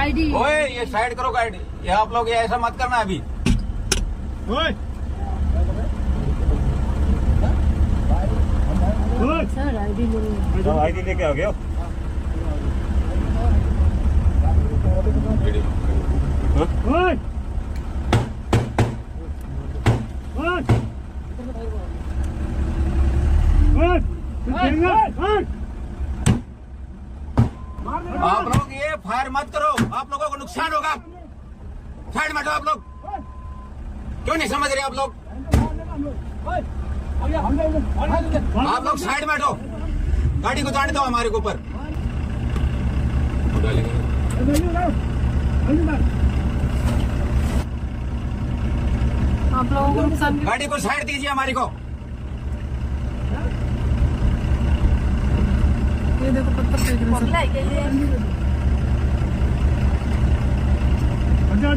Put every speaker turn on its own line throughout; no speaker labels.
ID
ओए ये साइड करो गाड़ी ये आप लोग ये ऐसा मत करना अभी
sir ID लो
आईडी लेके आ गया
आप लोग ये फायर मत करो आप लोगों को नुकसान होगा साइड में हटो आप लोग क्यों नहीं समझ रहे आप लोग आप लोग साइड में हटो गाड़ी को जाने दो हमारे के ऊपर
आप लोगों को नुकसान
गाड़ी को साइड दीजिए हमारी को
ये देखो पत्थर फेंक रहे हैं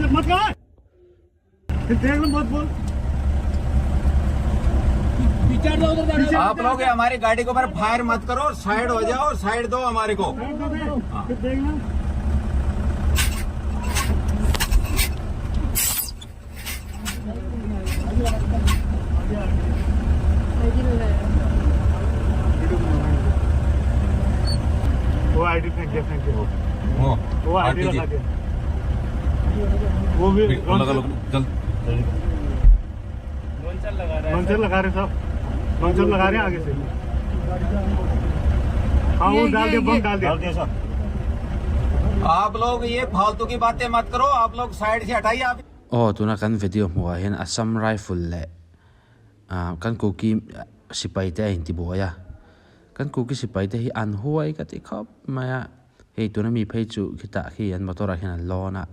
सब।
मत कर देख लो मत बोल
आप लोग ये हमारी गाड़ी के ऊपर फायर मत करो साइड हो जाओ साइड दो हमारे को
देख लो
आईडी लगाया
वो आईडी फेंक दिया फेंक दिया वो आईडी लगा दिया वो भी लॉन्चर लगा रहे साहब लॉन्चर लगा रहे हैं आगे से हाँ वो
ये-
डाल
ये-
दिया बम
ये।
डाल दिया
आप लोग ये फालतू की बातें मत करो आप लोग साइड से हटाइए आप
aw tuna kan video hmuh ah hian assam rifle leh ah kan kuki sipai te a inti buai a kan kuki sipai te hi an huai ka ti khawp mai a hei tuna mi phei chu khitah khi an motor ah khian an lawn a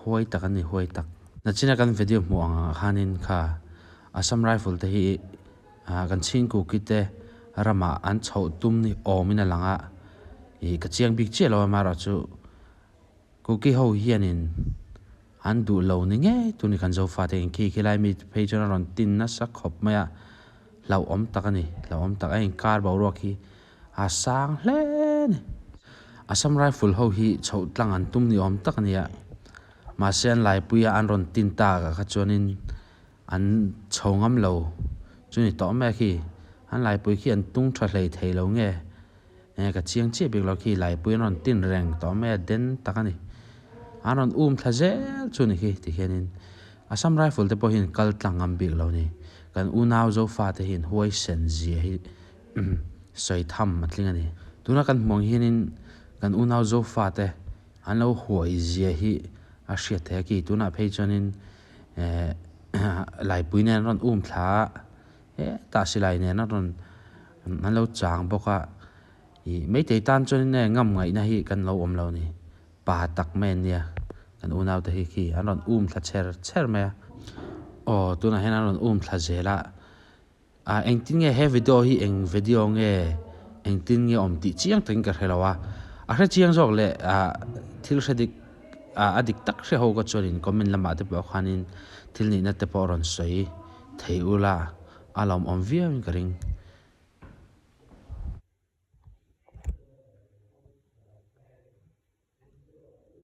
huai tak ani huai tak nachina kan video hmuh ang ah khanin kha assam rifle te hi ah kan chhing kuki te ramah an chhoh tum ni awmin a lang a ih ka chiang bik chiah lo a amaherawhchu kuki ho hianin an duh lo ni ngei tur ni kan zofa te in khi khilai mi phei chuan a rawn tin nasa khawp mai a hlauhawm tak a ni hlauhawm tak a inkar boruak hi a sang hle a ni assam rifle ho hi chhoh tlang an tum ni awm tak a ni a mahse an laipui a an rawn tin tak ah kha chuanin an chho ngam lo chu ni tawh mai a khi an laipui khi an tung tha hlei thei lo nge eng ka chiang chiah bik lo khi laipui an rawn tin reng tawh mai a den tak a ni an rawn um thla zel chu ni khi tikhianin assam rifle te pawh hian kal tlang ngam bik lo ni kan unau zofa te hian huai sen zia hi sawi tham a tling a ni tuna kan hmuh ang hianin kan unau zofa te an lo huai zia hi a hriat theih a khi tunah phei chuanin eh laipui nen an rawn um thla a hetah silai nen a rawn an lo chang bawk a ih maitei tan chuanin e ngam ngaihna hi kan lo awm lo a ni pa tak mai an nia kan unau te hi khi an rawn um thla chher chher mai a aw tunah hian an rawn um thla zel a ah engtin nge he video hi eng video nge engtin nge awm tih chiang takin ka hre lo a a hre chiang zawk leh ah thil hre dik ah a dik tak hre ho ka chuanin comment lamah te pawh khanin thil nihna te pawh a rawn sawi thei ula a lawmawm viau in ka ring.